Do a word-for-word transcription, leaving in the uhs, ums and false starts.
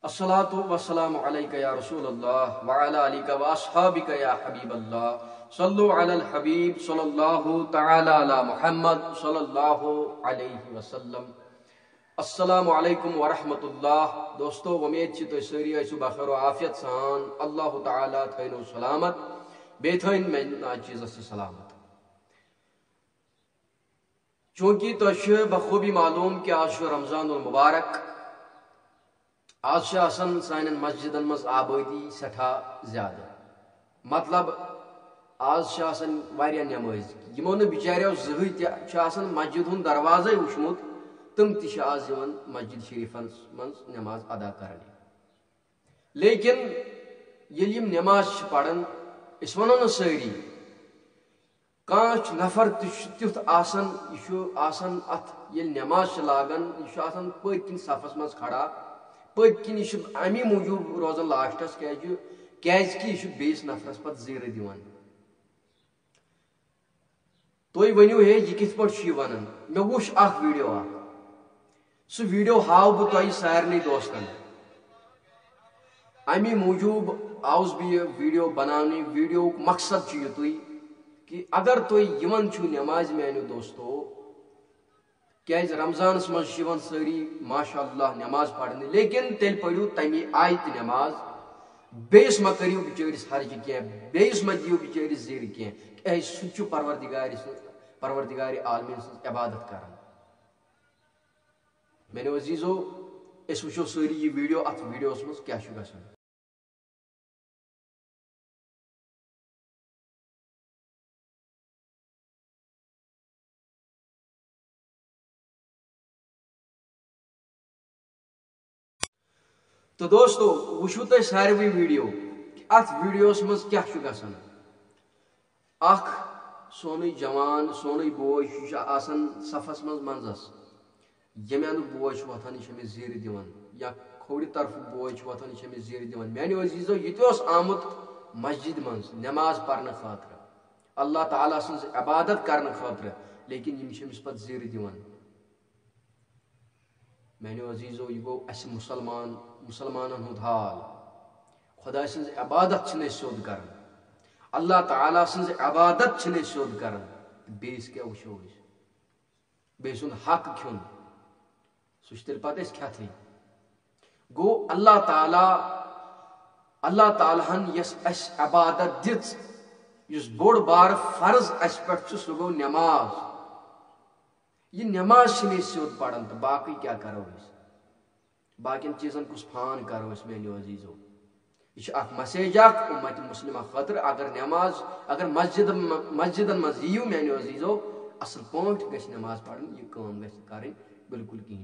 الصلاة والسلام عليك يا رسول الله وعلى آلك وأصحابك يا حبيب الله. صلوا على الحبيب صلى الله تعالى على محمد صلى الله عليه وسلم. السلام عليكم ورحمة الله. دوستو، وۄمید چھِ تُہۍ سٲری ٲسِو بخیر و عافیت سان۔ اللہ تعالیٰ تھٲینو سلامت، بیٚیہِ تھٲیِن میٛانہِ ناچیزس تہِ سلامت۔ چونکہ تۄہہِ چھُ بخوبی معلوم کہ آز چھُ رمضان المبارک۔ آز چھِ آسان سانٮ۪ن مسجدن منٛز آبٲدی سٮ۪ٹھاہ زیادٕ۔ مطلب، آز چھِ آسان واریاہ نٮ۪مٲزۍ، یِمو نہٕ بِچاریو زٕہٕے تہِ چھُ آسان مسجد ہُنٛد دروازَے وٕچھمُت، تِم تہِ چھِ آز یِوان مسجد شریٖفَس منٛز نٮ۪ماز ادا کرنہِ۔ لیکن ییٚلہِ یِم نٮ۪ماز چھِ پران، أسۍ وَنو نہٕ سٲری، کانٛہہ چھُ نفر تہِ چھُ تیُتھ آسان، یہِ چھُ آسان اَتھ، ییٚلہِ نٮ۪ماز چھِ لاگان، یہِ چھُ آسان پٔتۍ کِنۍ صفس منٛز کھڑا، پٔتۍ کِنۍ، یہِ چھُ اَمی موٗجوٗب روزان لاسٹس، کیازِ، کیازِ کہِ یہِ چھُ بیٚیِس نفرس پتہٕ زیٖرٕ دِوان۔ تُہۍ ؤنِو، ہے، یہِ کِتھ پٲٹھۍ چھُ یہِ وَنان؟ مےٚ وُچھ اکھ ویٖڈیو اکھ، سُہ ویٖڈیو ہاوٕ بہٕ تۄہہِ سارنٕے دوستن۔ اَمی موٗجوٗب آوُس بہٕ یہِ ویٖڈیو بناونہِ۔ ویٖڈیوُک مقصد چھُ یُتُے کہِ اگر تُہۍ یِوان چھِو نٮ۪مازِ، میٛانیو دوستو، کیٛازِ رمضانس منٛز چھِ یِوان سٲری ماشاء اللہ نٮ۪ماز پرنہِ، لیکن تیٚلہِ پٔرِو تَمی آیہِ تہِ نٮ۪ماز۔ بیٚیِس مہ کٔرِو بِچٲرِس حرجہِ کینٛہہ، بیٚیِس مہ دِیِو بِچٲرِس زیٖرٕ کینٛہہ، کیٛازِ سُہ تہِ چھُ پروردگارِ سٕنٛز، پروردگارِ عالمیٖن سٕنٛز عبادت کران۔ میٛانیو عزیٖزو، أسۍ وٕچھو سٲری یہِ ویٖڈیو، اَتھ ویٖڈیوَس منٛز کیٛاہ چھُ گژھان۔ تہٕ دوستو، وٕچھِو تُہۍ ساروٕے ویٖڈیو، اَتھ ویٖڈیوَس منٛز کیٛاہ چھُ گژھان۔ اکھ سونُے جوان، سونُے بوے چھُ، چھُ آسان صفس منٛز منٛزس۔ ییٚمہِ اَندُک بوے چھُ وۄتھان، یہِ چھُ أمِس زیٖرٕ دِوان، یا کھوورِ طرفُک بوے چھُ وۄتھان، یہِ چھُ أمِس زیٖرٕ دِوان۔ میٛانیو عزیٖزو، یہِ تہِ اوس آمُت مسجدِ منٛز نٮ۪ماز پرنہٕ خٲطرٕ، اللہ تعالیٰ سٕنٛز عبادت کرنہٕ خٲطرٕ، لیکن یِم چھِ أمِس پتہٕ زیٖرٕ دِوان۔ میٛانیو عزیٖزو، یہِ گوٚو اَسہِ مُسلمان، مُسلمانن ہُنٛد حال۔ خۄداے سٕنٛز عبادت چھِنہٕ أسۍ سیوٚد کران، اللہ تعالیٰ سٕنٛز عبادت چھِنہٕ أسۍ سیوٚد کران، تہٕ بیٚیِس کیٛاہ وٕچھو أسۍ؟ بیٚیہِ سُنٛد حق کھیوٚن، سُہ چھُ تیٚلہِ پتہٕ أسۍ کھٮ۪تھٕے۔ گوٚو اللہ تعالیٰ، اللہ تعالیٰ ہن یۄس اَسہِ عبادت دِژ، یُس بوٚڑ بارٕ فرض اَسہِ پٮ۪ٹھ چھُ، سُہ گوٚو نٮ۪ماز۔ یہِ نٮ۪ماز چھِنہٕ أسۍ سیوٚد پران، تہٕ باقٕے کیٛاہ کرو أسۍ؟ باقین چیٖزن کُس فان کرو أسۍ، میٛانیو عزیٖزو؟ یہِ چھِ اکھ مسیج اکھ اُمت مسلمہ خٲطرٕ۔ اگر نٮ۪ماز، اگر مسجد، مسجدن منٛز یِیِو، میٛانیو عزیٖزو، اصل پٲٹھۍ گژھِ نٮ۪ماز پرٕنۍ، یہِ کٲم گژھِ نہٕ کرٕنۍ بِلکُل کِہیٖنۍ۔